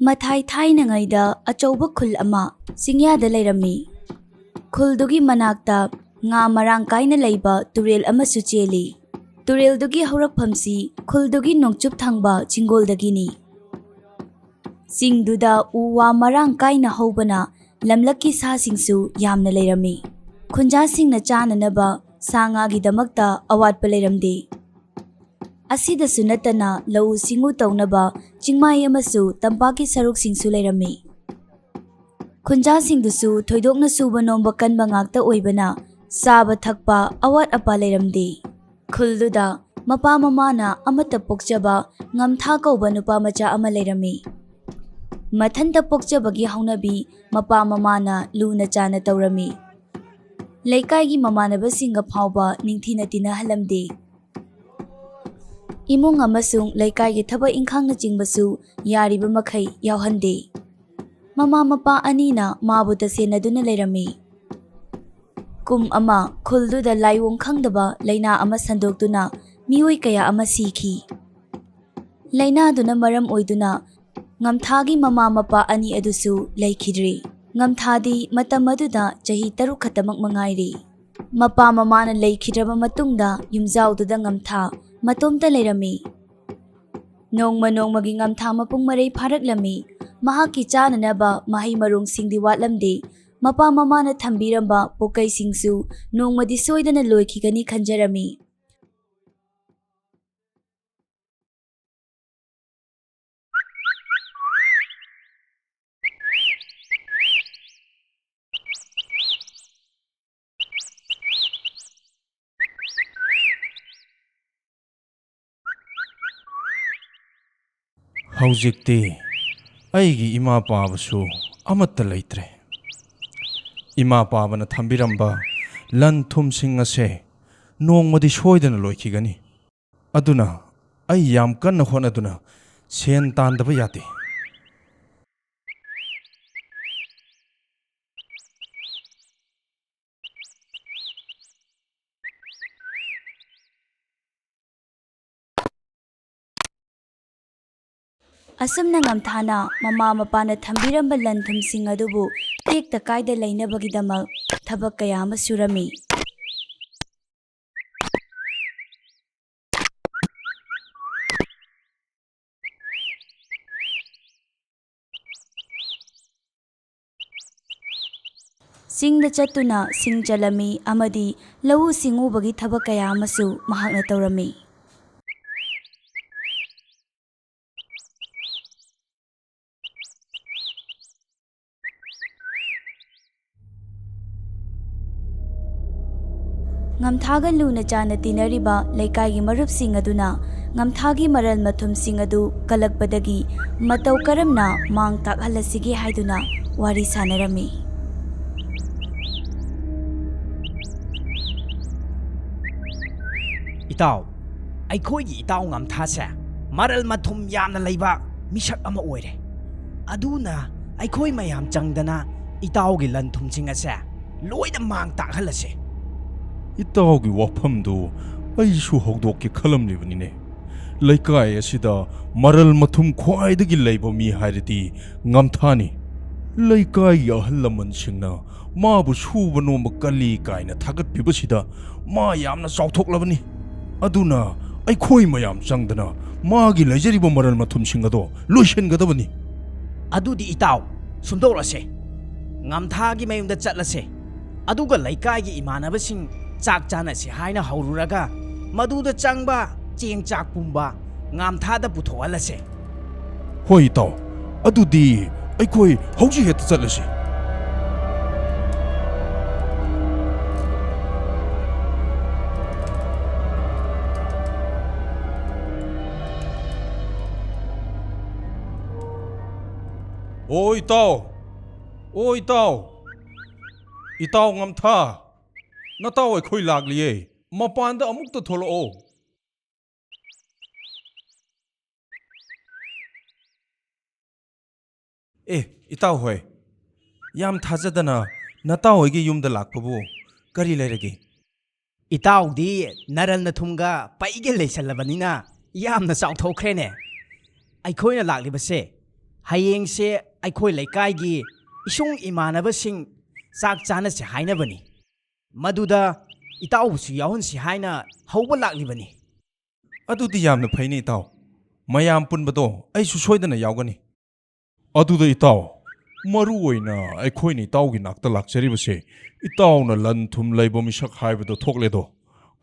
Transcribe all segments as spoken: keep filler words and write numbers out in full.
ꯃꯊꯥꯏ ꯊꯥꯏꯅꯉꯩꯗ ꯑꯆꯧꯕ ꯈꯨꯜ ꯑꯃ ꯆꯤꯡꯌꯥꯗ ꯂꯩꯔꯝꯃꯤ꯫ ꯈꯨꯜꯗꯨꯒꯤ ꯃꯅꯥꯛꯇ ꯉꯥ ꯃꯔꯥꯡ ꯀꯥꯏꯅ ꯂꯩꯕ ꯇꯨꯔꯦꯜ ꯑꯃꯁꯨ ꯆꯦꯜꯂꯤ꯫ ꯇꯨꯔꯦꯜꯗꯨꯒꯤ ꯍꯧꯔꯛꯐꯝꯁꯤ ꯈꯨꯜꯗꯨꯒꯤ ꯅꯣꯡꯆꯨꯞ ꯊꯪꯕ ꯆꯤꯡꯒꯣꯜꯗꯒꯤꯅꯤ꯫ ꯆꯤꯡꯗꯨꯗ ꯎ ꯋꯥ ꯃꯔꯥꯡ ꯀꯥꯏꯅ ꯍꯧꯕꯅ ꯂꯝꯂꯛꯀꯤ ꯁꯥꯁꯤꯡꯁꯨ ꯌꯥꯝꯅ ꯂꯩꯔꯝꯃꯤ꯫ ꯈꯨꯟꯖꯥꯁꯤꯡꯅ ꯆꯥꯅꯅꯕ ꯁꯥ ꯉꯥꯒꯤꯗꯃꯛꯇ ꯑꯋꯥꯠꯄ ꯂꯩꯔꯝꯗꯦ꯫ ꯑꯁꯤꯗꯁꯨ ꯅꯠꯇꯅ ꯂꯧꯎ ꯁꯤꯡꯎ ꯇꯧꯅꯕ ꯆꯤꯡꯃꯥꯏ ꯑꯃꯁꯨ ꯇꯝꯄꯥꯛꯀꯤ ꯁꯔꯨꯛꯁꯤꯡꯁꯨ ꯂꯩꯔꯝꯃꯤ꯫ ꯈꯨꯟꯖꯥꯁꯤꯡꯗꯨꯁꯨ ꯊꯣꯏꯗꯣꯛꯅ ꯁꯨꯕ ꯅꯣꯝꯕ ꯀꯟꯕ ꯉꯥꯛꯇ ꯑꯣꯏꯕꯅ ꯆꯥꯕ ꯊꯛꯄ ꯑꯋꯥꯠ ꯑꯄꯥ ꯂꯩꯔꯝꯗꯦ꯫ ꯈꯨꯜꯗꯨꯗ ꯃꯄꯥ ꯃꯃꯥꯅ ꯑꯃꯠꯇ ꯄꯣꯛꯆꯕ ꯉꯝꯊꯥ ꯀꯧꯕ ꯅꯨꯄꯥ ꯃꯆꯥ ꯑꯃ ꯂꯩꯔꯝꯃꯤ꯫ ꯃꯊꯟꯇ ꯄꯣꯛꯆꯕꯒꯤ ꯍꯧꯅꯕꯤ ꯃꯄꯥ ꯃꯃꯥꯅ ꯂꯨꯅ ꯆꯥꯅ ꯇꯧꯔꯝꯃꯤ꯫ ꯂꯩꯀꯥꯏꯒꯤ ꯃꯃꯥꯟꯅꯕꯁꯤꯡꯒ ꯐꯥꯎꯕ ꯅꯤꯡꯊꯤꯅ ꯇꯤꯟꯅꯍꯜꯂꯝꯗꯦ꯫ ꯏꯃꯨꯡ ꯑꯃꯁꯨꯡ ꯂꯩꯀꯥꯏꯒꯤ ꯊꯕꯛ ꯏꯪꯈꯥꯡꯅꯆꯤꯡꯕꯁꯨ ꯌꯥꯔꯤꯕ ꯃꯈꯩ ꯌꯥꯎꯍꯟꯗꯦ꯫ ꯃꯃꯥ ꯃꯄꯥ ꯑꯅꯤꯅ ꯃꯥꯕꯨ ꯇꯁꯦꯟꯅꯗꯨꯅ ꯂꯩꯔꯝꯃꯤ꯫ ꯀꯨꯝ ꯑꯃ ꯈꯨꯜꯗꯨꯗ ꯂꯥꯏꯑꯣꯡ ꯈꯪꯗꯕ ꯂꯥꯏꯅꯥ ꯑꯃ ꯁꯟꯗꯣꯛꯇꯨꯅ ꯃꯤꯑꯣꯏ ꯀꯌꯥ ꯑꯃ ꯁꯤꯈꯤ꯫ ꯂꯥꯏꯅꯥꯗꯨꯅ ꯃꯔꯝ ꯑꯣꯏꯗꯨꯅ ꯉꯝꯊꯥꯒꯤ ꯃꯃꯥ ꯃꯄꯥ ꯑꯅꯤ ꯑꯗꯨꯁꯨ ꯂꯩꯈꯤꯗ꯭ꯔꯦ꯫ ꯉꯝꯊꯥꯗꯤ ꯃꯇꯝ ꯑꯗꯨꯗ ꯆꯍꯤ ꯇꯔꯨꯛ ꯈꯛꯇꯃꯛ ꯃꯉꯥꯏꯔꯦ꯫ ꯃꯄꯥ ꯃꯃꯥꯅ ꯂꯩꯈꯤꯗ꯭ꯔꯕ ꯃꯇꯨꯡꯗ ꯌꯨꯝꯖꯥꯎꯗꯨꯗ ꯉꯝꯊꯥ ꯃꯇꯣꯝꯇ ꯂꯩꯔꯝꯃꯤ꯫ ꯅꯣꯡꯃ ꯅꯣꯡꯃꯒꯤ ꯉꯝꯊꯥ ꯃꯄꯨꯡ ꯃꯔꯩ ꯐꯥꯔꯛꯂꯝꯃꯤ꯫ ꯃꯍꯥꯛꯀꯤ ꯆꯥꯅꯅꯕ ꯃꯍꯩ ꯃꯔꯣꯡꯁꯤꯡꯗꯤ ꯋꯥꯠꯂꯝꯗꯦ꯫ ꯃꯄꯥ ꯃꯃꯥꯅ ꯊꯝꯕꯤꯔꯝꯕ ꯄꯣꯛꯀꯩꯁꯤꯡꯁꯨ ꯅꯣꯡꯃꯗꯤ ꯁꯣꯏꯗꯅ ꯂꯣꯏꯈꯤꯒꯅꯤ ꯈꯟꯖꯔꯝꯃꯤ꯫ ꯍꯧꯖꯤꯛꯇꯤ ꯑꯩꯒꯤ ꯏꯃꯥ ꯄꯥꯕꯁꯨ ꯑꯃꯠꯇ ꯂꯩꯇ꯭ꯔꯦ꯫ ꯏꯃꯥ ꯄꯥꯕꯅ ꯊꯝꯕꯤꯔꯝꯕ ꯂꯟ ꯊꯨꯝꯁꯤꯡ ꯑꯁꯦ ꯅꯣꯡꯃꯗꯤ ꯁꯣꯏꯗꯅ ꯂꯣꯏꯈꯤꯒꯅꯤ꯫ ꯑꯗꯨꯅ ꯑꯩ ꯌꯥꯝ ꯀꯟꯅ ꯍꯣꯠꯅꯗꯨꯅ ꯁꯦꯟ ꯇꯥꯟꯗꯕ ꯌꯥꯗꯦ꯫ ꯑꯁꯨꯝꯅ ꯉꯝꯊꯥꯅ ꯃꯃꯥ ꯃꯄꯥꯅ ꯊꯝꯕꯤꯔꯝꯕ ꯂꯟ ꯊꯨꯝꯁꯤꯡ ꯑꯗꯨꯕꯨ ꯇꯦꯛꯇ ꯀꯥꯏꯗ ꯂꯩꯅꯕꯒꯤꯗꯃꯛ ꯊꯕꯛ ꯀꯌꯥ ꯑꯃ ꯁꯨꯔꯝꯃꯤ꯫ ꯆꯤꯡꯗ ꯆꯠꯇꯨꯅ ꯁꯤꯡ ꯆꯜꯂꯝꯃꯤ ꯑꯃꯗꯤ ꯂꯧꯎ ꯁꯤꯡꯎꯕꯒꯤ ꯊꯕꯛ ꯀꯌꯥ ꯑꯃꯁꯨ ꯃꯍꯥꯛꯅ ꯇꯧꯔꯝꯃꯤ꯫ ꯉꯝꯊꯥꯒ ꯂꯨꯅ ꯆꯥꯟꯅ ꯇꯤꯟꯅꯔꯤꯕ ꯂꯩꯀꯥꯏꯒꯤ ꯃꯔꯨꯞꯁꯤꯡ ꯑꯗꯨꯅ ꯉꯝꯊꯥꯒꯤ ꯃꯔꯜ ꯃꯊꯨꯝꯁꯤꯡ ꯑꯗꯨ ꯀꯜꯂꯛꯄꯗꯒꯤ ꯃꯇꯧ ꯀꯔꯝꯅ ꯃꯥꯡ ꯇꯥꯛꯍꯜꯂꯁꯤꯒꯦ ꯍꯥꯏꯗꯨꯅ ꯋꯥꯔꯤ ꯁꯥꯅꯔꯝꯃꯤ꯫ ꯏꯇꯥꯎ, ꯑꯩꯈꯣꯏꯒꯤ ꯏꯇꯥꯎ ꯉꯝꯊꯥꯁꯦ ꯃꯔꯜ ꯃꯊꯨꯝ ꯌꯥꯝꯅ ꯂꯩꯕ ꯃꯤꯁꯛ ꯑꯃ ꯑꯣꯏꯔꯦ꯫ ꯑꯗꯨꯅ ꯑꯩꯈꯣꯏ ꯃꯌꯥꯝ ꯆꯪꯗꯅ ꯏꯇꯥꯎꯒꯤ ꯂꯟ ꯊꯨꯝꯁꯤꯡ ꯑꯁꯦ ꯂꯣꯏꯅ ꯃꯥꯡ ꯇꯥꯛꯍꯜꯂꯁꯦ꯫ ꯏꯇꯥꯎꯒꯤ ꯋꯥꯐꯝꯗꯨ ꯑꯩꯁꯨ ꯍꯧꯗꯣꯛꯀꯦ ꯈꯜꯂꯝꯂꯤꯕꯅꯤꯅꯦ꯫ ꯂꯩꯀꯥꯏ ꯑꯁꯤꯗ ꯃꯔꯜ ꯃꯊꯨꯝ ꯈ꯭ꯋꯥꯏꯗꯒꯤ ꯂꯩꯕ ꯃꯤ ꯍꯥꯏꯔꯗꯤ ꯉꯝꯊꯥꯅꯤ꯫ ꯂꯩꯀꯥꯏꯒꯤ ꯑꯍꯜ ꯂꯃꯟꯁꯤꯡꯅ ꯃꯥꯕꯨ ꯁꯨꯕ ꯅꯣꯝꯕ ꯀꯜꯂꯤ ꯀꯥꯏꯅ ꯊꯥꯒꯠꯄꯤꯕꯁꯤꯗ ꯃꯥ ꯌꯥꯝꯅ ꯆꯥꯎꯊꯣꯛꯂꯕꯅꯤ꯫ ꯑꯗꯨꯅ ꯑꯩꯈꯣꯏ ꯃꯌꯥꯝ ꯆꯪꯗꯅ ꯃꯥꯒꯤ ꯂꯩꯖꯔꯤꯕ ꯃꯔꯜ ꯃꯊꯨꯝꯁꯤꯡ ꯑꯗꯣ ꯂꯣꯏꯁꯤꯟꯒꯗꯕꯅꯤ꯫ ꯑꯗꯨꯗꯤ ꯏꯇꯥꯎ, ꯁꯨꯝꯗꯧꯔꯁꯦ꯫ ꯉꯝꯊꯥꯒꯤ ꯃꯌꯨꯝꯗ ꯆꯠꯂꯁꯦ꯫ ꯑꯗꯨꯒ ꯂꯩꯀꯥꯏꯒꯤ ꯏꯃꯥꯟꯅꯕꯁꯤꯡ ꯆꯥꯛ ꯆꯥꯅꯁꯤ ꯍꯥꯏꯅ ꯍꯧꯔꯨꯔꯒ, ꯃꯗꯨꯗ ꯆꯪꯕ ꯆꯦꯡ ꯆꯥꯛ ꯄꯨꯝꯕ ꯉꯝꯊꯥꯗ ꯄꯨꯊꯣꯛꯍꯜꯂꯁꯦ꯫ ꯍꯣꯏ ꯏꯇꯥꯎ, ꯑꯗꯨꯗꯤ ꯑꯩꯈꯣꯏ ꯍꯧꯖꯤꯛ ꯍꯦꯛꯇ ꯆꯠꯂꯁꯤ꯫ ꯑꯣ ꯏꯇꯥꯎ, ꯑꯣ ꯏꯇꯥꯎ, ꯏꯇꯥꯎ ꯉꯝꯊꯥ, ꯅꯇꯥꯎ ꯑꯩꯈꯣꯏ ꯂꯥꯛꯂꯤꯌꯦ, ꯃꯄꯥꯟꯗ ꯑꯃꯨꯛꯇ ꯊꯣꯛꯂꯛꯑꯣ꯫ ꯑꯦ, ꯏꯇꯥꯎ ꯍꯣꯏ, ꯌꯥꯝ ꯊꯥꯖꯗꯅ ꯅꯇꯥꯎ ꯍꯣꯏꯒꯤ ꯌꯨꯝꯗ ꯂꯥꯛꯄꯕꯨ ꯀꯔꯤ ꯂꯩꯔꯒꯦ? ꯏꯇꯥꯎꯗꯤ ꯅꯔꯜ ꯅꯊꯨꯝꯒ ꯄꯩꯒ ꯂꯩꯁꯜꯂꯕꯅꯤꯅ ꯌꯥꯝꯅ ꯆꯥꯎꯊꯣꯛꯈ꯭ꯔꯦꯅꯦ꯫ ꯑꯩꯈꯣꯏꯅ ꯂꯥꯛꯂꯤꯕꯁꯦ ꯍꯌꯦꯡꯁꯦ ꯑꯩꯈꯣꯏ ꯂꯩꯀꯥꯏꯒꯤ ꯏꯁꯨꯡ ꯏꯃꯥꯟꯅꯕꯁꯤꯡ ꯆꯥꯛ ꯆꯥꯅꯁꯦ ꯍꯥꯏꯅꯕꯅꯤ꯫ ꯃꯗꯨꯗ ꯏꯇꯥꯎꯕꯨꯁꯨ ꯌꯥꯎꯍꯟꯁꯤ ꯍꯥꯏꯅ ꯍꯧꯕ ꯂꯥꯛꯂꯤꯕꯅꯤ꯫ ꯑꯗꯨꯗꯤ ꯌꯥꯝꯅ ꯐꯩꯅꯦ ꯏꯇꯥꯎ꯫ ꯃꯌꯥꯝ ꯄꯨꯟꯕꯗꯣ ꯑꯩꯁꯨ ꯁꯣꯏꯗꯅ ꯌꯥꯎꯒꯅꯤ꯫ ꯑꯗꯨꯗ ꯏꯇꯥꯎ, ꯃꯔꯨ ꯑꯣꯏꯅ ꯑꯩꯈꯣꯏꯅ ꯏꯇꯥꯎꯒꯤ ꯅꯥꯛꯇ ꯂꯥꯛꯆꯔꯤꯕꯁꯦ, ꯏꯇꯥꯎꯅ ꯂꯟ ꯊꯨꯝ ꯂꯩꯕ ꯃꯤꯁꯛ ꯍꯥꯏꯕꯗꯣ ꯊꯣꯛꯂꯦꯗꯣ꯫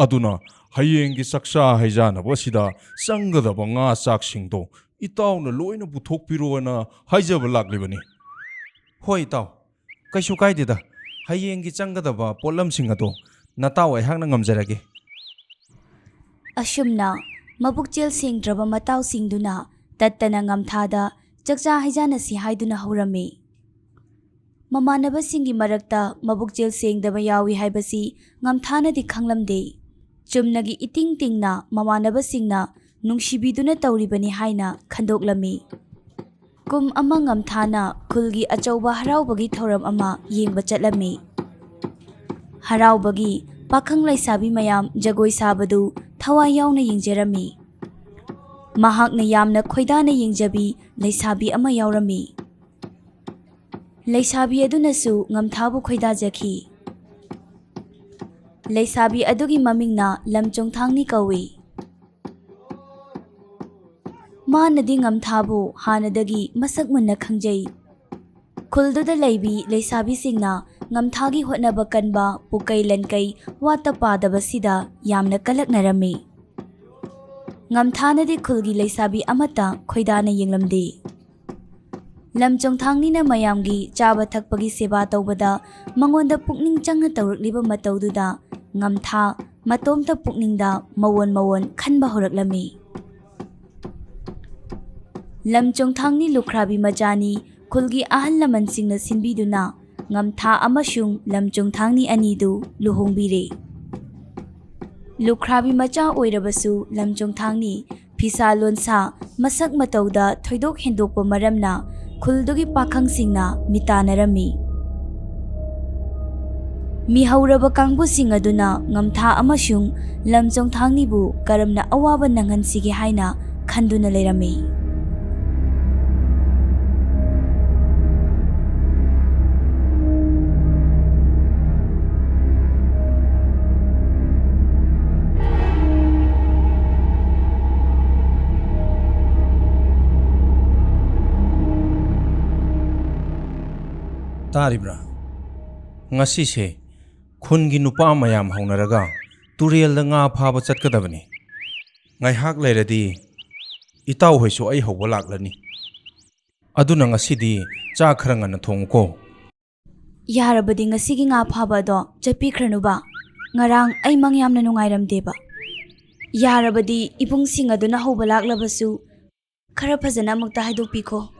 ꯑꯗꯨꯅ ꯍꯌꯦꯡꯒꯤ ꯆꯥꯛꯆꯥ ꯍꯩꯖꯥꯅꯕ ꯑꯁꯤꯗ ꯆꯪꯒꯗꯕ ꯉꯥ ꯆꯥꯛꯁꯤꯡꯗꯣ ꯏꯇꯥꯎꯅ ꯂꯣꯏꯅ ꯄꯨꯊꯣꯛꯄꯤꯔꯣꯅ ꯍꯥꯏꯖꯕ ꯂꯥꯛꯂꯤꯕꯅꯤ꯫ ꯍꯣꯏ ꯏꯇꯥꯎ, ꯀꯩꯁꯨ ꯀꯥꯏꯗꯦꯗ꯫ ꯍꯌꯦꯡꯒꯤ ꯆꯪꯒꯗꯕ ꯄꯣꯠꯂꯝꯁꯤꯡ ꯑꯗꯣ ꯅꯇꯥꯎ ꯑꯩꯍꯥꯛꯅ ꯉꯝꯖꯔꯒꯦ꯫ ꯑꯁꯨꯝꯅ ꯃꯕꯨꯛꯆꯦꯜ ꯁꯦꯡꯗ꯭ꯔꯕ ꯃꯇꯥꯎꯁꯤꯡꯗꯨꯅ ꯇꯠꯇꯅ ꯉꯝꯊꯥꯗ ꯆꯥꯛꯆꯥ ꯍꯩꯖꯥꯅꯁꯤ ꯍꯥꯏꯗꯨꯅ ꯍꯧꯔꯝꯃꯤ꯫ ꯃꯃꯥꯟꯅꯕꯁꯤꯡꯒꯤ ꯃꯔꯛꯇ ꯃꯕꯨꯛꯆꯦꯜ ꯁꯦꯡꯗꯕ ꯌꯥꯎꯏ ꯍꯥꯏꯕꯁꯤ ꯉꯝꯊꯥꯅꯗꯤ ꯈꯪꯂꯝꯗꯦ꯫ ꯆꯨꯝꯅꯒꯤ ꯏꯇꯤꯡ ꯇꯤꯡꯅ ꯃꯃꯥꯟꯅꯕꯁꯤꯡꯅ ꯅꯨꯡꯁꯤꯕꯤꯗꯨꯅ ꯇꯧꯔꯤꯕꯅꯤ ꯍꯥꯏꯅ ꯈꯟꯗꯣꯛꯂꯝꯃꯤ꯫ ꯀꯨꯝ ꯑꯃ ꯉꯝꯊꯥꯅ ꯈꯨꯜꯒꯤ ꯑꯆꯧꯕ ꯍꯔꯥꯎꯕꯒꯤ ꯊꯧꯔꯝ ꯑꯃ ꯌꯦꯡꯕ ꯆꯠꯂꯝꯃꯤ꯫ ꯍꯔꯥꯎꯕꯒꯤ ꯄꯥꯈꯪ ꯂꯩꯁꯥꯕꯤ ꯃꯌꯥꯝ ꯖꯒꯣꯏ ꯁꯥꯕꯗꯨ ꯊꯋꯥꯏ ꯌꯥꯎꯅ ꯌꯦꯡꯖꯔꯝꯃꯤ꯫ ꯃꯍꯥꯛꯅ ꯌꯥꯝꯅ ꯈꯣꯏꯗꯥꯅ ꯌꯦꯡꯖꯕꯤ ꯂꯩꯁꯥꯕꯤ ꯑꯃ ꯌꯥꯎꯔꯝꯃꯤ꯫ ꯂꯩꯁꯥꯕꯤ ꯑꯗꯨꯅꯁꯨ ꯉꯝꯊꯥꯕꯨ ꯈꯣꯏꯗꯥꯖꯈꯤ꯫ ꯂꯩꯁꯥꯕꯤ ꯑꯗꯨꯒꯤ ꯃꯃꯤꯡꯅ ꯂꯝꯆꯣꯡꯊꯥꯡꯅꯤ ꯀꯧꯏ꯫ ꯃꯥꯅꯗꯤ ꯉꯝꯊꯥꯕꯨ ꯍꯥꯟꯅꯗꯒꯤ ꯃꯁꯛ ꯃꯨꯟꯅ ꯈꯪꯖꯩ꯫ ꯈꯨꯜꯗꯨꯗ ꯂꯩꯕꯤ ꯂꯩꯁꯥꯕꯤꯁꯤꯡꯅ ꯉꯝꯊꯥꯒꯤ ꯍꯣꯠꯅꯕ ꯀꯟꯕ, ꯄꯨꯀꯩ ꯂꯟꯀꯩ ꯋꯥꯠꯇ ꯄꯥꯗꯕꯁꯤꯗ ꯌꯥꯝꯅ ꯀꯂꯛꯅꯔꯝꯃꯤ꯫ ꯉꯝꯊꯥꯅꯗꯤ ꯈꯨꯜꯒꯤ ꯂꯩꯁꯥꯕꯤ ꯑꯃꯠꯇ ꯈꯣꯏꯗꯥꯅ ꯌꯦꯡꯂꯝꯗꯦ꯫ ꯂꯝꯆꯣꯡꯊꯥꯡꯅꯤꯅ ꯃꯌꯥꯝꯒꯤ ꯆꯥꯕ ꯊꯛꯄꯒꯤ ꯁꯦꯕꯥ ꯇꯧꯕꯗ ꯃꯉꯣꯟꯗ ꯄꯨꯛꯅꯤꯡ ꯆꯪꯅ ꯇꯧꯔꯛꯂꯤꯕ ꯃꯇꯧꯗꯨꯗ ꯉꯝꯊꯥ ꯃꯇꯣꯝꯇ ꯄꯨꯛꯅꯤꯡꯗ ꯃꯋꯣꯟ ꯃꯋꯣꯟ ꯈꯟꯕ ꯍꯧꯔꯛꯂꯝꯃꯤ꯫ ꯂꯝꯆꯣꯡꯊꯥꯡꯅꯤ ꯂꯨꯈ꯭ꯔꯥꯕꯤ ꯃꯆꯥꯅꯤ, ꯈꯨꯜꯒꯤ ꯑꯍꯜ ꯂꯃꯟꯁꯤꯡꯅ ꯁꯤꯟꯕꯤꯗꯨꯅ ꯉꯝꯊꯥ ꯑꯃꯁꯨꯡ ꯂꯝꯆꯣꯡꯊꯥꯡꯅꯤ ꯑꯅꯤꯗꯨ ꯂꯨꯍꯣꯡꯕꯤꯔꯦ꯫ ꯂꯨꯈ꯭ꯔꯥꯕꯤ ꯃꯆꯥ ꯑꯣꯏꯔꯕꯁꯨ ꯂꯝꯆꯣꯡꯊꯥꯡꯅꯤ ꯐꯤꯁꯥ ꯂꯣꯟꯁꯥ ꯃꯁꯛ ꯃꯇꯧꯗ ꯊꯣꯏꯗꯣꯛ ꯍꯦꯟꯗꯣꯛꯄ ꯃꯔꯝꯅ ꯈꯨꯜꯗꯨꯒꯤ ꯄꯥꯈꯪꯁꯤꯡꯅ ꯃꯤꯇꯥꯟꯅꯔꯝꯃꯤ꯫ ꯃꯤꯍꯧꯔꯕ ꯀꯥꯡꯕꯨꯁꯤꯡ ꯑꯗꯨꯅ ꯉꯝꯊꯥ ꯑꯃꯁꯨꯡ ꯂꯝꯆꯣꯡꯊꯥꯡꯅꯤꯕꯨ ꯀꯔꯝꯅ ꯑꯋꯥꯕ ꯅꯪꯍꯟꯁꯤꯒꯦ ꯍꯥꯏꯅ ꯈꯟꯗꯨꯅ ꯂꯩꯔꯝꯃꯤ꯫ ꯇꯥꯔꯤꯕ꯭ꯔꯥ? ꯉꯁꯤꯁꯦ ꯈꯨꯟꯒꯤ ꯅꯨꯄꯥ ꯃꯌꯥꯝ ꯍꯧꯅꯔꯒ ꯇꯨꯔꯦꯜꯗ ꯉꯥ ꯐꯥꯕ ꯆꯠꯀꯗꯕꯅꯤ꯫ ꯉꯥꯏꯍꯥꯛ ꯂꯩꯔꯗꯤ ꯏꯇꯥꯎ ꯍꯣꯏꯁꯨ ꯑꯩ ꯍꯧꯕ ꯂꯥꯛꯂꯅꯤ꯫ ꯑꯗꯨꯅ ꯉꯁꯤꯗꯤ ꯆꯥꯛ ꯈꯔ ꯉꯟꯅ ꯊꯣꯡꯉꯨꯀꯣ꯫ ꯌꯥꯔꯕꯗꯤ ꯉꯁꯤꯒꯤ ꯉꯥ ꯐꯥꯕ ꯑꯗꯣ ꯆꯠꯄꯤꯈ꯭ꯔꯅꯨꯕ꯫ ꯉꯔꯥꯡ ꯑꯩ ꯃꯪ ꯌꯥꯝꯅ ꯅꯨꯡꯉꯥꯏꯔꯝꯗꯦꯕ꯫ ꯌꯥꯔꯕꯗꯤ ꯏꯕꯨꯡꯁꯤꯡ ꯑꯗꯨꯅ ꯍꯧꯕ ꯂꯥꯛꯂꯕꯁꯨ ꯈꯔ ꯐꯖꯅ ꯑꯃꯨꯛꯇ ꯍꯥꯏꯗꯣꯛꯄꯤꯈꯣ꯫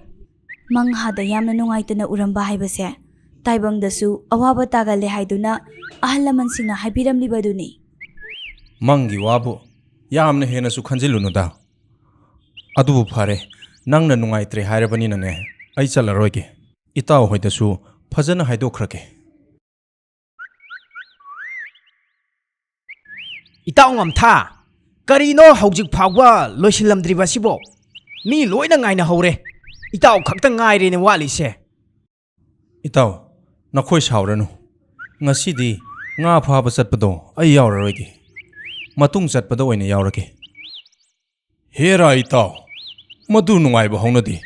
ꯃꯪ ꯍꯥꯗ ꯌꯥꯝꯅ ꯅꯨꯡꯉꯥꯏꯇꯅ ꯎꯔꯝꯕ ꯍꯥꯏꯕꯁꯦ ꯇꯥꯏꯕꯪꯗꯁꯨ ꯑꯋꯥꯕ ꯇꯥꯒꯜꯂꯦ ꯍꯥꯏꯗꯨꯅ ꯑꯍꯜ ꯂꯃꯟꯁꯤꯡꯅ ꯍꯥꯏꯕꯤꯔꯝꯂꯤꯕꯗꯨꯅꯤ꯫ ꯃꯪꯒꯤ ꯋꯥꯕꯨ ꯌꯥꯝꯅ ꯍꯦꯟꯅꯁꯨ ꯈꯟꯖꯤꯜꯂꯨꯅꯨꯗ꯫ ꯑꯗꯨꯕꯨ ꯐꯔꯦ, ꯅꯪꯅ ꯅꯨꯡꯉꯥꯏꯇ꯭ꯔꯦ ꯍꯥꯏꯔꯕꯅꯤꯅꯅꯦ, ꯑꯩ ꯆꯠꯂꯔꯣꯏꯒꯦ꯫ ꯏꯇꯥꯎ ꯍꯣꯏꯗꯁꯨ ꯐꯖꯅ ꯍꯥꯏꯗꯣꯛꯈ꯭ꯔꯒꯦ꯫ ꯏꯇꯥꯎ ꯉꯝꯊꯥ, ꯀꯔꯤꯅꯣ ꯍꯧꯖꯤꯛ ꯐꯥꯎꯕ ꯂꯣꯏꯁꯤꯜꯂꯝꯗ꯭ꯔꯤꯕ ꯑꯁꯤꯕꯣ? ꯃꯤ ꯂꯣꯏꯅ ꯉꯥꯏꯅꯍꯧꯔꯦ, ꯏꯇꯥꯎ ꯈꯛꯇ ꯉꯥꯏꯔꯦꯅꯦ ꯋꯥꯠꯂꯤꯁꯦ꯫ ꯏꯇꯥꯎ, ꯅꯈꯣꯏ ꯁꯥꯎꯔꯅꯨ꯫ ꯉꯁꯤꯗꯤ ꯉꯥ ꯐꯥꯕ ꯆꯠꯄꯗꯣ ꯑꯩ ꯌꯥꯎꯔꯔꯣꯏꯒꯦ꯫ ꯃꯇꯨꯡ ꯆꯠꯄꯗ ꯑꯣꯏꯅ ꯌꯥꯎꯔꯒꯦ꯫ ꯍꯦꯔꯥ ꯏꯇꯥꯎ, ꯃꯗꯨ ꯅꯨꯡꯉꯥꯏꯕ ꯍꯧꯅꯗꯦ꯫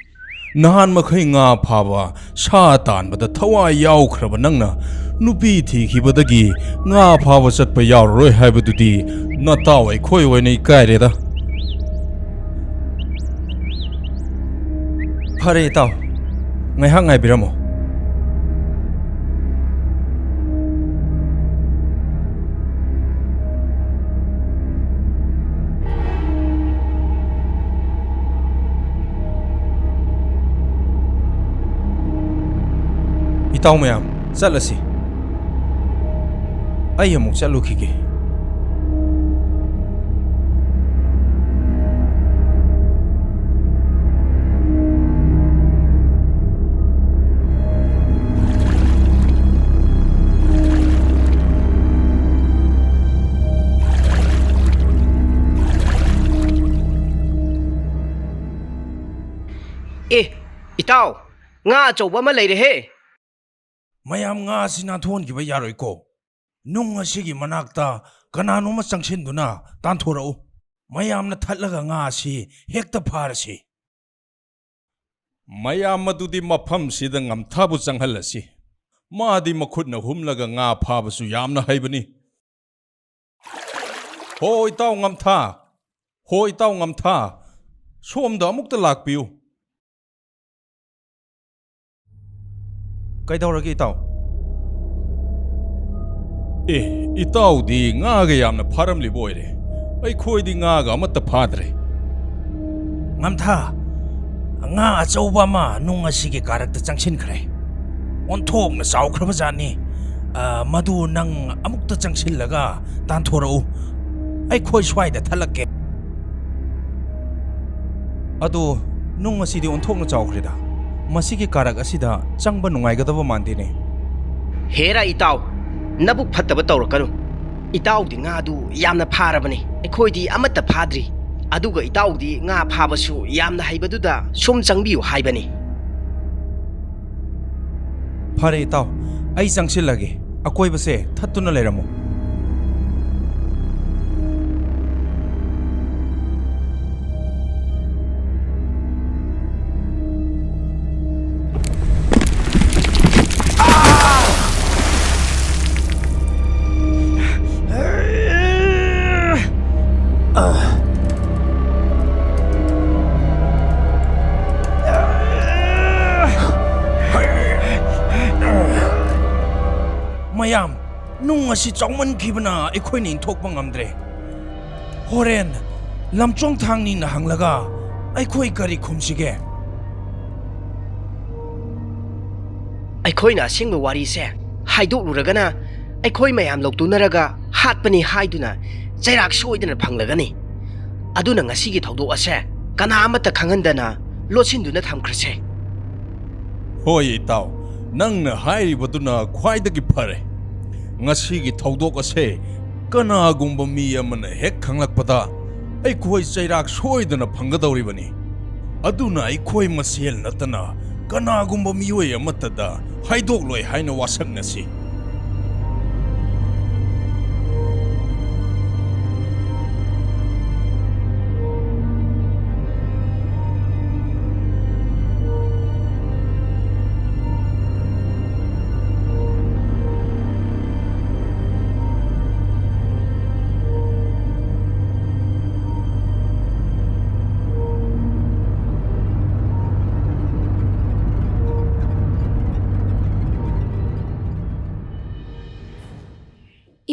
ꯅꯍꯥꯟ ꯃꯈꯩ ꯉꯥ ꯐꯥꯕ, ꯁꯥ ꯇꯥꯟꯕꯗ ꯊꯋꯥꯏ ꯌꯥꯎꯈ꯭ꯔꯕ ꯅꯪꯅ ꯅꯨꯄꯤ ꯊꯤꯈꯤꯕꯗꯒꯤ ꯉꯥ ꯐꯥꯕ ꯆꯠꯄ ꯌꯥꯎꯔꯔꯣꯏ ꯍꯥꯏꯕꯗꯨꯗꯤ ꯅꯇꯥꯎ ꯑꯩꯈꯣꯏ ꯑꯣꯏꯅ ꯏꯀꯥꯏꯔꯦꯗ꯫ ꯐꯔꯦ ꯏꯇꯥꯎ, ꯉꯥꯏꯍꯥꯛ ꯉꯥꯏꯕꯤꯔꯝꯃꯣ꯫ ꯏꯇꯥꯎ ꯃꯌꯥꯝ, ꯆꯠꯂꯁꯤ꯫ ꯑꯩ ꯑꯃꯨꯛ ꯆꯠꯂꯨꯈꯤꯒꯦ꯫ ꯑꯦ, ꯏꯇꯥꯎ, ꯉꯥ ꯑꯆꯧꯕ ꯑꯃ ꯂꯩꯔꯦꯍꯦ! ꯃꯌꯥꯝ, ꯉꯥ ꯑꯁꯤ ꯅꯥꯟꯊꯣꯛꯍꯟꯈꯤꯕ ꯌꯥꯔꯣꯏꯀꯣ꯫ ꯅꯨꯡ ꯑꯁꯤꯒꯤ ꯃꯅꯥꯛꯇ ꯀꯅꯥꯅꯣꯝꯃ ꯆꯪꯁꯤꯟꯗꯨꯅ ꯇꯥꯟꯊꯣꯔꯛꯎ꯫ ꯃꯌꯥꯝꯅ ꯊꯠꯂꯒ ꯉꯥ ꯑꯁꯤ ꯍꯦꯛꯇ ꯐꯥꯔꯁꯤ꯫ ꯃꯌꯥꯝ ꯑꯗꯨꯗꯤ ꯃꯐꯝꯁꯤꯗ ꯉꯝꯊꯥꯕꯨ ꯆꯪꯍꯜꯂꯁꯤ꯫ ꯃꯥꯗꯤ ꯃꯈꯨꯠꯅ ꯍꯨꯝꯂꯒ ꯉꯥ ꯐꯥꯕꯁꯨ ꯌꯥꯝꯅ ꯍꯩꯕꯅꯤ꯫ "ꯍꯣ, ꯏꯇꯥꯎ ꯉꯝꯊꯥ! ꯍꯣ, ꯏꯇꯥꯎ ꯉꯝꯊꯥ! ꯁꯣꯝꯗ ꯑꯃꯨꯛꯇ ꯂꯥꯛꯄꯤꯌꯨ꯫" "ꯀꯩꯗꯧꯔꯒꯦ, ꯏꯇꯥꯎ?" "ꯑꯦ, ꯏꯇꯥꯎꯗꯤ ꯉꯥꯒ ꯌꯥꯝꯅ ꯐꯥꯔꯝꯂꯤꯕ ꯑꯣꯏꯔꯦ꯫ ꯑꯩꯈꯣꯏꯗꯤ ꯉꯥꯒ ꯑꯃꯠꯇ ꯐꯥꯗ꯭ꯔꯦ꯫" "ꯉꯝꯊꯥ, ꯉꯥ ꯑꯆꯧꯕ ꯑꯃ ꯅꯨꯡ ꯑꯁꯤꯒꯤ ꯀꯥꯔꯛꯇ ꯆꯪꯁꯤꯟꯈ꯭ꯔꯦ꯫ ꯑꯣꯟꯊꯣꯛꯅ ꯆꯥꯎꯈ꯭ꯔꯕ ꯖꯥꯠꯅꯤ꯫ ꯑ, ꯃꯗꯨ ꯅꯪ ꯑꯃꯨꯛꯇ ꯆꯪꯁꯤꯜꯂꯒ ꯇꯥꯟꯊꯣꯔꯛꯎ꯫ ꯑꯩꯈꯣꯏ ꯁ꯭ꯋꯥꯏꯗ ꯊꯠꯂꯛꯀꯦ꯫" "ꯑꯗꯣ, ꯅꯨꯡ ꯑꯁꯤꯗꯤ ꯑꯣꯟꯊꯣꯛꯅ ꯆꯥꯎꯈ꯭ꯔꯦꯗ꯫ ꯃꯁꯤꯒꯤ ꯀꯥꯔꯛ ꯑꯁꯤꯗ ꯆꯪꯕ ꯅꯨꯡꯉꯥꯏꯒꯗꯕ ꯃꯥꯟꯗꯦꯅꯦ꯫" "ꯍꯦꯔꯥ ꯏꯇꯥꯎ, ꯅꯕꯨꯛ ꯐꯠꯇꯕ ꯇꯧꯔꯛꯀꯅꯨ꯫ ꯏꯇꯥꯎꯗꯤ ꯉꯥꯗꯨ ꯌꯥꯝꯅ ꯐꯥꯔꯕꯅꯤ꯫ ꯑꯩꯈꯣꯏꯗꯤ ꯑꯃꯠꯇ ꯐꯥꯗ꯭ꯔꯤ꯫ ꯑꯗꯨꯒ ꯏꯇꯥꯎꯗꯤ ꯉꯥ ꯐꯥꯕꯁꯨ ꯌꯥꯝꯅ ꯍꯩꯕꯗꯨꯗ ꯁꯨꯝ ꯆꯪꯕꯤꯌꯨ ꯍꯥꯏꯕꯅꯤ꯫" "ꯐꯔꯦ ꯏꯇꯥꯎ, ꯑꯩ ꯆꯪꯁꯤꯜꯂꯒꯦ꯫ ꯑꯀꯣꯏꯕꯁꯦ ꯊꯠꯇꯨꯅ ꯂꯩꯔꯝꯃꯨ꯫" "ꯃꯌꯥꯝ, ꯅꯨꯡ ꯑꯁꯤ ꯆꯥꯎꯃꯟꯈꯤꯕꯅ ꯑꯩꯈꯣꯏꯅ ꯏꯟꯊꯣꯛꯄ ꯉꯝꯗ꯭ꯔꯦ꯫ ꯍꯣꯔꯦꯟ ꯂꯝꯆꯣꯡ ꯊꯥꯡꯅꯤꯅ ꯍꯪꯂꯒ ꯑꯩꯈꯣꯏ ꯀꯔꯤ ꯈꯨꯝꯁꯤꯒꯦ?" "ꯑꯩꯈꯣꯏꯅ ꯑꯁꯦꯡꯕ ꯋꯥꯔꯤꯁꯦ ꯍꯥꯏꯗꯣꯛꯂꯨꯔꯒꯅ, ꯑꯩꯈꯣꯏ ꯃꯌꯥꯝ ꯂꯧꯇꯨꯅꯔꯒ ꯍꯥꯠꯄꯅꯤ ꯍꯥꯏꯗꯨꯅ ꯆꯩꯔꯥꯛ ꯁꯣꯏꯗꯅ ꯐꯪꯂꯒꯅꯤ꯫ ꯑꯗꯨꯅ ꯉꯁꯤꯒꯤ ꯊꯧꯗꯣꯛ ꯑꯁꯦ ꯀꯅꯥ ꯑꯃꯠꯇ ꯈꯪꯍꯟꯗꯅ ꯂꯣꯠꯁꯤꯟꯗꯨꯅ ꯊꯝꯈ꯭ꯔꯁꯦ꯫" "ꯍꯣꯏ ꯏꯇꯥꯎ, ꯅꯪꯅ ꯍꯥꯏꯔꯤꯕꯗꯨꯅ ꯈ꯭ꯋꯥꯏꯗꯒꯤ ꯐꯔꯦ꯫ ꯉꯁꯤꯒꯤ ꯊꯧꯗꯣꯛ ꯑꯁꯦ ꯀꯅꯥꯒꯨꯝꯕ ꯃꯤ ꯑꯃꯅ ꯍꯦꯛ ꯈꯪꯂꯛꯄꯗ, ꯑꯩꯈꯣꯏ ꯆꯩꯔꯥꯛ ꯁꯣꯏꯗꯅ ꯐꯪꯒꯗꯧꯔꯤꯕꯅꯤ꯫ ꯑꯗꯨꯅ ꯑꯩꯈꯣꯏ ꯃꯁꯦꯜ ꯅꯠꯇꯅ ꯀꯅꯥꯒꯨꯝꯕ ꯃꯤꯑꯣꯏ ꯑꯃꯠꯇꯗ ꯍꯥꯏꯗꯣꯛꯂꯣꯏ ꯍꯥꯏꯅ ꯋꯥꯁꯛꯅꯁꯤ꯫"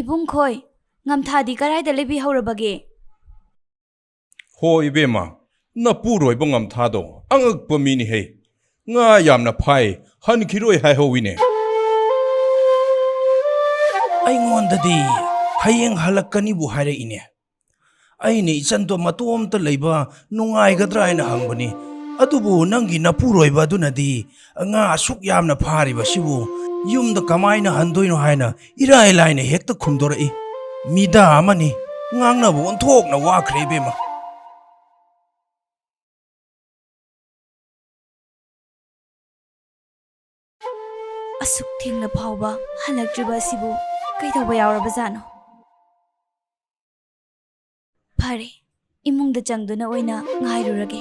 ꯏꯕꯨꯡ ꯈꯣꯏ, ꯉꯝꯊꯥꯗꯤ ꯀꯗꯥꯏꯗ ꯂꯩꯕꯤꯍꯧꯔꯕꯒꯦ? ꯍꯣ ꯏꯕꯦꯝꯃ, ꯅꯄꯨꯔꯣꯏꯕ ꯉꯝꯊꯥꯗꯣ ꯑꯉꯛꯄ ꯃꯤꯅꯤꯍꯦ꯫ ꯉꯥ ꯌꯥꯝꯅ ꯐꯥꯏ, ꯍꯟꯈꯤꯔꯣꯏ ꯍꯥꯏꯍꯧꯋꯤꯅꯦ꯫ ꯑꯩꯉꯣꯟꯗꯗꯤ ꯍꯌꯦꯡ ꯍꯜꯂꯛꯀꯅꯤꯕꯨ ꯍꯥꯏꯔꯛꯏꯅꯦ꯫ ꯑꯩꯅ ꯏꯆꯟꯗꯣ ꯃꯇꯣꯝꯇ ꯂꯩꯕ ꯅꯨꯡꯉꯥꯏꯒꯗ꯭ꯔꯥ ꯍꯥꯏꯅ ꯍꯪꯕꯅꯤ꯫ ꯑꯗꯨꯕꯨ ꯅꯪꯒꯤ ꯅꯄꯨꯔꯣꯏꯕ ꯑꯗꯨꯅꯗꯤ ꯉꯥ ꯑꯁꯨꯛ ꯌꯥꯝꯅ ꯐꯥꯔꯤꯕꯁꯤꯕꯨ ꯌꯨꯝꯗ ꯀꯃꯥꯏꯅ ꯍꯟꯗꯣꯏꯅꯣ ꯍꯥꯏꯅ ꯏꯔꯥꯏ ꯂꯥꯏꯅ ꯍꯦꯛꯇ ꯈꯨꯝꯗꯣꯔꯛꯏ꯫ ꯃꯤꯗꯥ ꯑꯃꯅꯤ, ꯉꯥꯡꯅꯕ ꯑꯣꯟꯊꯣꯛꯅ ꯋꯥꯈ꯭ꯔꯦ ꯏꯕꯦꯝꯃ꯫ ꯑꯁꯨꯛ ꯊꯦꯡꯂ ꯐꯥꯎꯕ ꯍꯜꯂꯛꯇ꯭ꯔꯤꯕ ꯑꯁꯤꯕꯨ ꯀꯩꯗꯧꯕ ꯌꯥꯎꯔꯕꯖꯥꯠꯅꯣ? ꯐꯔꯦ, ꯏꯃꯨꯡꯗ ꯆꯪꯗꯨꯅ ꯑꯣꯏꯅ ꯉꯥꯏꯔꯨꯔꯒꯦ꯫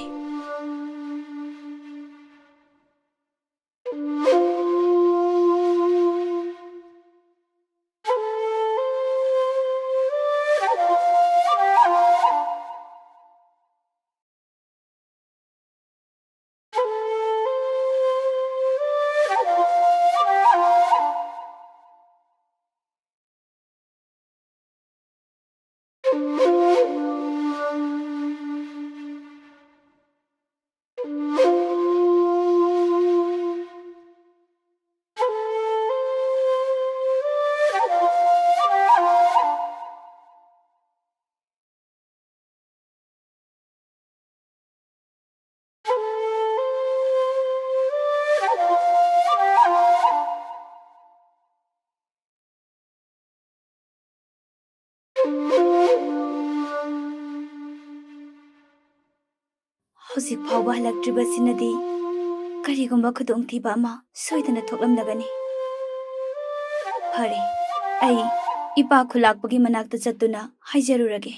ꯍꯧꯖꯤꯛ ꯐꯥꯎꯕ ꯍꯜꯂꯛꯇ꯭ꯔꯤꯕꯁꯤꯅꯗꯤ ꯀꯔꯤꯒꯨꯝꯕ ꯈꯨꯗꯣꯡꯊꯤꯕ ꯑꯃ ꯁꯣꯏꯗꯅ ꯊꯣꯛꯂꯝꯂꯒꯅꯤ꯫ ꯐꯔꯦ, ꯑꯩ ꯏꯄꯥ ꯈꯨꯂꯥꯛꯄꯒꯤ ꯃꯅꯥꯛꯇ ꯆꯠꯇꯨꯅ ꯍꯥꯏꯖꯔꯨꯔꯒꯦ꯫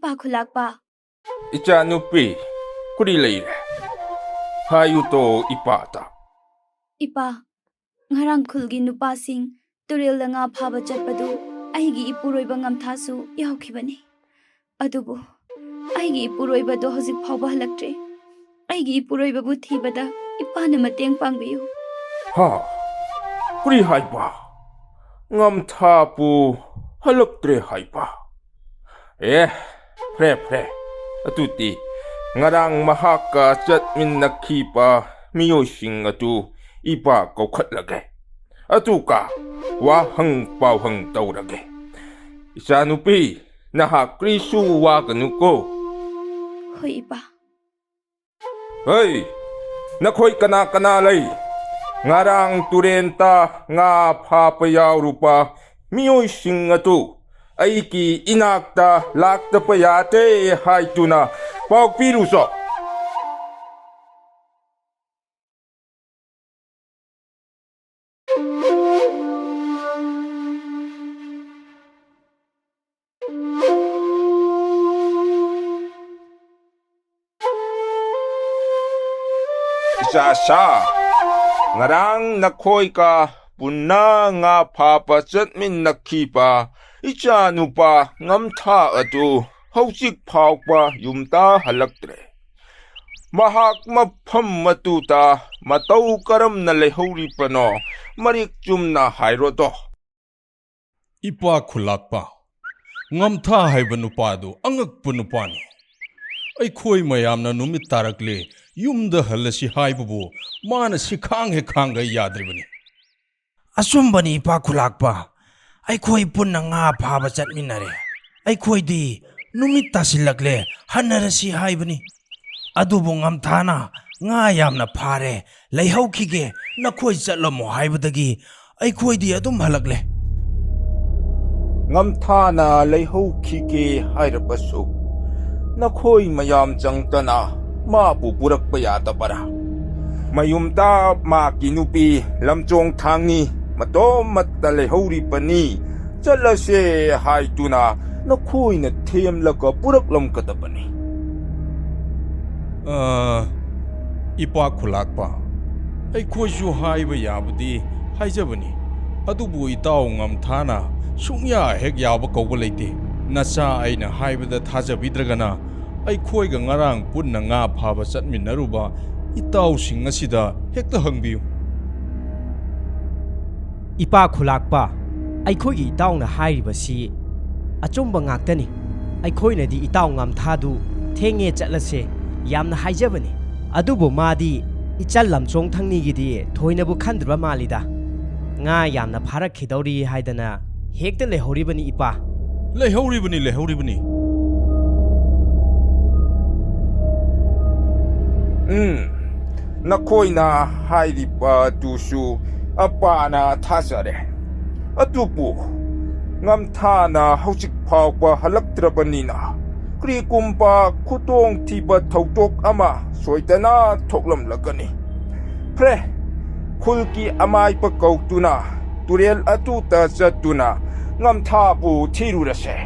ꯏꯄꯥ ꯈꯨꯂꯥꯛꯄ꯫ ꯏꯆꯥꯅꯨꯄꯤ, ꯀꯔꯤ ꯂꯩꯔꯦ? ꯍꯥꯏꯌꯨꯇꯣ ꯏꯄꯥꯗ꯫ ꯏꯄꯥ, ꯉꯔꯥꯡ ꯈꯨꯜꯒꯤ ꯅꯨꯄꯥꯁꯤꯡ ꯇꯨꯔꯦꯜꯗ ꯉꯥ ꯐꯥꯕ ꯆꯠꯄꯗꯨ ꯑꯩꯒꯤ ꯏꯄꯨꯔꯣꯏꯕ ꯉꯝꯊꯥꯁꯨ ꯌꯥꯎꯈꯤꯕꯅꯤ꯫ ꯑꯗꯨꯕꯨ ꯑꯩꯒꯤ ꯏꯄꯨꯔꯣꯏꯕꯗꯣ ꯍꯧꯖꯤꯛ ꯐꯥꯎꯕ ꯍꯜꯂꯛꯇ꯭ꯔꯤ꯫ ꯑꯩꯒꯤ ꯏꯄꯨꯔꯣꯏꯕꯕꯨ ꯊꯤꯕꯗ ꯏꯄꯥꯅ ꯃꯇꯦꯡ ꯄꯥꯡꯕꯤꯌꯨ꯫ ꯍꯥ? ꯀꯔꯤ ꯍꯥꯏꯕ? ꯉꯝꯊꯥꯄꯨ ꯍꯜꯂꯛꯇ꯭ꯔꯦ ꯍꯥꯏꯕ? ꯑꯦ, ꯐꯔꯦ, ꯐꯔꯦ꯫ ꯑꯗꯨꯗꯤ ꯉꯔꯥꯡ ꯃꯍꯥꯛꯀ ꯆꯠꯃꯤꯟꯅꯈꯤꯕ ꯃꯤꯑꯣꯏꯁꯤꯡ ꯑꯗꯨ ꯏꯄꯥ ꯀꯧꯈꯠꯂꯒꯦ꯫ ꯑꯗꯨꯒ ꯋꯥꯍꯪ ꯄꯥꯎꯍꯪ ꯇꯧꯔꯒꯦ꯫ ꯏꯆꯥꯅꯨꯄꯤ, ꯅꯍꯥꯛ ꯀꯔꯤꯁꯨ ꯋꯥꯒꯅꯨꯀꯣ꯫ ꯍꯣꯏ, ꯏꯄꯥ꯫ ꯍꯩ, ꯅꯈꯣꯏ ꯀꯅꯥ ꯀꯅꯥ ꯂꯩ? ꯉꯔꯥꯡ ꯇꯨꯔꯦꯟꯇ ꯉꯥ ꯐꯥꯕ ꯌꯥꯎꯔꯨꯕ ꯃꯤꯑꯣꯏꯁꯤꯡ ꯑꯗꯨ ꯑꯩꯒꯤ ꯏꯅꯥꯛꯇ ꯂꯥꯛꯇꯕ ꯌꯥꯗꯦ ꯍꯥꯏꯗꯨꯅ ꯄꯥꯎ ꯄꯤꯔꯨꯆꯣ꯫ ꯏꯆꯥꯁꯥ, ꯉꯔꯥꯡ ꯅꯈꯣꯏꯒ ꯄꯨꯟꯅ ꯉꯥ ꯐꯥꯕ ꯆꯠꯃꯤꯟꯅꯈꯤꯕ ꯏꯆꯥꯅꯨꯄꯥ ꯉꯝꯊꯥ ꯑꯗꯨ ꯍꯧꯖꯤꯛ ꯐꯥꯎꯕ ꯌꯨꯝꯗ ꯍꯜꯂꯛꯇ꯭ꯔꯦ꯫ ꯃꯍꯥꯛ ꯃꯐꯝ ꯑꯗꯨꯗ ꯃꯇꯧ ꯀꯔꯝꯅ ꯂꯩꯍꯧꯔꯤꯕꯅꯣ, ꯃꯔꯤꯛ ꯆꯨꯝꯅ ꯍꯥꯏꯔꯣꯗꯣ꯫ ꯏꯄꯥ ꯈꯨꯂꯥꯛꯄ, ꯉꯝꯊꯥ ꯍꯥꯏꯕ ꯅꯨꯄꯥ ꯑꯗꯨ ꯑꯉꯛꯄ ꯅꯨꯄꯥꯅꯤ꯫ ꯑꯩꯈꯣꯏ ꯃꯌꯥꯝꯅ ꯅꯨꯃꯤꯠ ꯇꯥꯔꯛꯂꯦ, ꯌꯨꯝꯗ ꯍꯜꯂꯁꯤ ꯍꯥꯏꯕꯕꯨ ꯃꯥꯅ ꯁꯤꯈꯥꯡ ꯍꯦꯛ ꯈꯥꯡꯒ ꯌꯥꯗ꯭ꯔꯤꯕꯅꯤ꯫ ꯑꯆꯨꯝꯕꯅꯤ, ꯏꯄꯥ ꯈꯨꯂꯥꯛꯄ꯫ ꯑꯩꯈꯣꯏ ꯄꯨꯟꯅ ꯉꯥ ꯐꯥꯕ ꯆꯠꯃꯤꯟꯅꯔꯦ꯫ ꯑꯩꯈꯣꯏꯗꯤ ꯅꯨꯃꯤꯠ ꯇꯥꯁꯤꯜꯂꯛꯂꯦ, ꯍꯟꯅꯔꯁꯤ ꯍꯥꯏꯕꯅꯤ꯫ ꯑꯗꯨꯕꯨ ꯉꯝꯊꯥꯅ ꯉꯥ ꯌꯥꯝꯅ ꯐꯥꯔꯦ, ꯂꯩꯍꯧꯈꯤꯒꯦ, ꯅꯈꯣꯏ ꯆꯠꯂꯝꯃꯣ ꯍꯥꯏꯕꯗꯒꯤ ꯑꯩꯈꯣꯏꯗꯤ ꯑꯗꯨꯝ ꯍꯜꯂꯛꯂꯦ꯫ ꯉꯝꯊꯥꯅ ꯂꯩꯍꯧꯈꯤꯒꯦ ꯍꯥꯏꯔꯕꯁꯨ, ꯅꯈꯣꯏ ꯃꯌꯥꯝ ꯆꯪꯗꯅ ꯃꯥꯕꯨ ꯄꯨꯔꯛꯄ ꯌꯥꯗꯕꯔꯥ? ꯃꯌꯨꯝꯗ ꯃꯥꯒꯤ ꯅꯨꯄꯤ ꯂꯝꯆꯣꯡ ꯊꯥꯡꯅꯤ ꯃꯇꯣꯝꯃꯠꯇ ꯂꯩꯍꯧꯔꯤꯕꯅꯤ꯫ ꯆꯠꯂꯁꯦ ꯍꯥꯏꯗꯨꯅ ꯅꯈꯣꯏꯅ ꯊꯦꯝꯂꯒ ꯄꯨꯔꯛꯂꯝꯒꯗꯕꯅꯤ꯫ ꯑ, ꯏꯄꯥ ꯈꯨꯂꯥꯛꯄ, ꯑꯩꯈꯣꯏꯁꯨ ꯍꯥꯏꯕ ꯌꯥꯕꯗꯤ ꯍꯥꯏꯖꯕꯅꯤ, ꯑꯗꯨꯕꯨ ꯏꯇꯥꯎ ꯉꯝꯊꯥꯅ ꯁꯨꯡꯌꯥ ꯍꯦꯛ ꯌꯥꯕ ꯀꯧꯕ ꯂꯩꯇꯦ꯫ ꯅꯆꯥ ꯑꯩꯅ ꯍꯥꯏꯕꯗ ꯊꯥꯖꯕꯤꯗ꯭ꯔꯒꯅ, ꯑꯩꯈꯣꯏꯒ ꯉꯔꯥꯡ ꯄꯨꯟꯅ ꯉꯥ ꯐꯥꯕ ꯆꯠꯃꯤꯟꯅꯔꯨꯕ ꯏꯇꯥꯎꯁꯤꯡ ꯑꯁꯤꯗ ꯍꯦꯛꯇ ꯍꯪꯕꯤꯌꯨ꯫ ꯏꯄꯥ ꯈꯨꯂꯥꯛꯄ, ꯑꯩꯈꯣꯏꯒꯤ ꯏꯇꯥꯎꯅ ꯍꯥꯏꯔꯤꯕꯁꯤ ꯑꯆꯨꯝꯕ ꯉꯥꯛꯇꯅꯤ꯫ ꯑꯩꯈꯣꯏꯅꯗꯤ ꯏꯇꯥꯎ ꯉꯝꯊꯥꯗꯨ ꯊꯦꯡꯉꯦ ꯆꯠꯂꯁꯦ ꯌꯥꯝꯅ ꯍꯥꯏꯖꯕꯅꯤ, ꯑꯗꯨꯕꯨ ꯃꯥꯗꯤ ꯏꯆꯜ ꯂꯝꯆꯣꯡ ꯊꯪꯅꯤꯒꯤꯗꯤ ꯊꯣꯏꯅꯕꯨ ꯈꯟꯗ꯭ꯔꯕ ꯃꯥꯜꯂꯤꯗ꯫ ꯉꯥ ꯌꯥꯝꯅ ꯐꯥꯔꯛꯈꯤꯗꯧꯔꯤ ꯍꯥꯏꯗꯅ ꯍꯦꯛꯇ ꯂꯩꯍꯧꯔꯤꯕꯅꯤ ꯏꯄꯥ꯫ ꯂꯩꯍꯧꯔꯤꯕꯅꯤ, ꯂꯩꯍꯧꯔꯤꯕꯅꯤ꯫ ꯎꯝ, ꯅꯈꯣꯏꯅ ꯍꯥꯏꯔꯤꯕꯗꯨꯁꯨ ꯑꯄꯥꯅ ꯊꯥꯖꯔꯦ꯫ ꯑꯗꯨꯕꯨ ꯉꯝꯊꯥꯅ ꯍꯧꯖꯤꯛ ꯐꯥꯎꯕ ꯍꯜꯂꯛꯇ꯭ꯔꯕꯅꯤꯅ, ꯀꯔꯤꯒꯨꯝꯕ ꯈꯨꯗꯣꯡꯊꯤꯕ ꯊꯧꯗꯣꯛ ꯑꯃ ꯁꯣꯏꯗꯅ ꯊꯣꯛꯂꯝꯂꯒꯅꯤ꯫ ꯐꯔꯦ, ꯈꯨꯜꯒꯤ ꯑꯃꯥꯏꯕ ꯀꯧꯗꯨꯅ ꯇꯨꯔꯦꯜ ꯑꯗꯨꯗ ꯆꯠꯇꯨꯅ ꯉꯝꯊꯥꯕꯨ ꯊꯤꯔꯨꯔꯁꯦ꯫